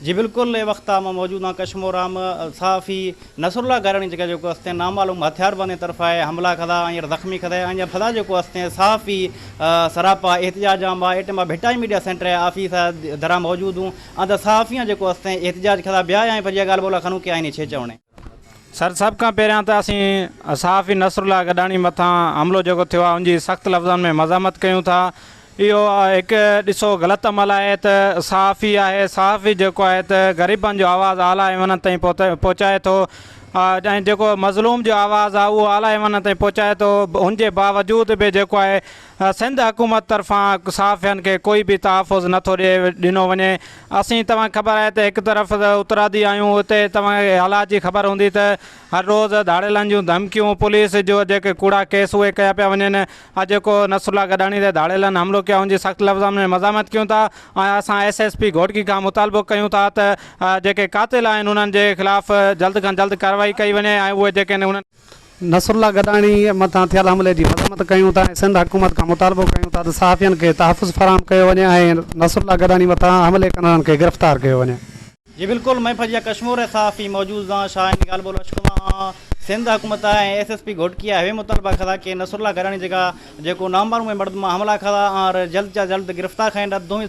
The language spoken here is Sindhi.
جي بلڪل اي وقت مان موجود آن ڪشمور ام صحافي نصرالله گاراڻي جيڪا جيڪو استين نامعلوم هٿيار بندين طرف آهي حملا کدا ۽ زخمي کدا ۽ فدا جيڪو استين صحافي سراپا احتجاج ام ايٽم ڀٽائي ميڊيا سينٽر آفيس درا موجود هون ان صحافيان جيڪو استين احتجاج کدا بيا ۽ فجي ڳالهه ٻولهه خنو ڪي آئيني ڇي چوڻي. سر سڀ کان پهريان ته اسين صحافي نصرالله گڏاڻي مٿان حملو جيڪو ٿيو آهي ان جي سخت لفظن ۾ مذمت ڪيون ٿا اهو هڪ ڏسو غلط عمل آهي ته صحافي آهي صحافي جيڪو آهي ته غريبن جو آواز اعليٰ ايوانن تائين پهچائي ٿو ۽ جيڪو مظلوم جو آواز آهي اهو اعليٰ ايوانن تائين پهچائي ٿو ان جي باوجود به جيڪو آهي سنڌ حڪومت طرفان صحافين کي ڪوئي به تحفظ نٿو ڏنو وڃي اسين توهان کي خبر آهي ته هڪ طرف اترادي آهيون اتي توهان کي حالات جي خبر هوندي ته هر روز ڌاڙيلن جون ڌمڪيون پوليس جو جيڪي ڪوڙا ڪيس اهي ڪيا پيا وڃن اڄ جيڪو نصرالله گڏاڻي تي ڌاڙيلن حملو ڪيو ان جي سخت لفظن ۾ مذمت ڪيون ٿا ۽ اسان ايس ايس پي گهوٽڪي کان مطالبو ڪيون ٿا ته جيڪي قاتل آهن انهن جي خلاف جلد کان جلد ڪارروائي ڪئي وڃي ۽ اهي جيڪي آهن انهن. نصرالله گڏاڻي مٿان ٿيل حملي جي مذمت ڪيون ٿا ۽ سنڌ حڪومت کان مطالبو ڪيون ٿا ته صحافين کي تحفظ فراهم ڪيو وڃي ۽ نصرالله گڏاڻي مٿان حملي ڪندڙن کي گرفتار ڪيو وڃي. جي بلڪل مئي فجيا ڪشمور ۽ صحافي موجود زان شاهه ان ڳالهه ٻولهه اشڪ مان سنڌ حڪومت ۽ ايس ايس پي گهوٽڪي آهي مطالبا کدا ڪي نصرالله گڏاڻي جيڪا جيڪو نامبر ۾ مرد مان حملا کدا آر جلد جا جلد گرفتار کائين ڏ دوئي.